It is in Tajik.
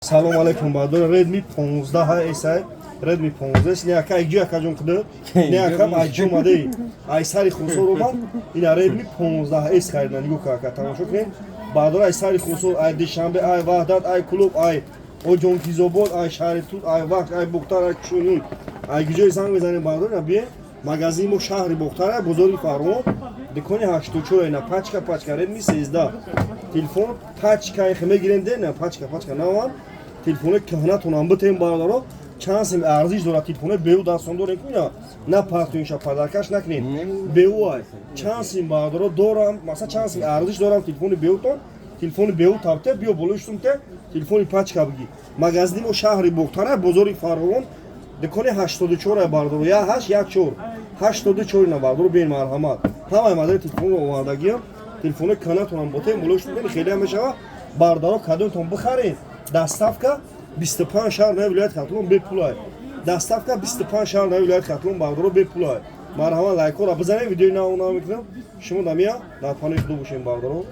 Салом алейкум, бардор. Redmi 15 S, Redmi 15. Не ака, иҷо, акаҷон, куд не, ака, айҷо омадаи, ай сари Хусор омад. Ина Redmi 15 S харида. Нигоҳ кун, ака, тамошо кунед, бардор. Ай сари Хусор, ай Душанбе, ай Ваҳдат, ай Клуб, ай Оҷонкизобод, ай шаҳри Тут, ай Вахш, ай Бохтар, ай Кушунун, ай гиҷои занг мезанем, бардор, ина бие. Магазини мо шаҳри Бохтар, бозори Фарғон, дукони 84. Ина пачка пачка Redmi 13 телефон, пачка мегирем, де на пачка пачка наван. Телефони кӯҳнатонам битем, бародаро, чанд сим арзиш дорад. Телефони беу дастон дорем, куна на партоиша, подаркаш накунем, беу ай чанд сим, бародаро, дорам. Масалан, чанд сим арзиш дорам телефони беутон? Телефони беу табте, биё болои штумте, телефони пачка бигӣ. Магазини мо шаҳри Бохтара, бозори Фарғон, дукони 84, бародаро, 1814 84 на, бародаро, бен, марҳамат. Ҳамаи модели телефонро овардагиам. Телефони кӯҳнатонам ботем, болои штумте, хеле мешава, бародаро. Кадомтон бихаред, доставка 25 шаҳр нави вилояти Хатлон бепулай. Доставка 25 шаҳр нави вилояти Хатлон, бародаро, бепулай. Марҳамат, лайкҳоро бизанед. Видеои нав нав мекунам, шумо дамия дар паноҳи Худо бошем, бародаро.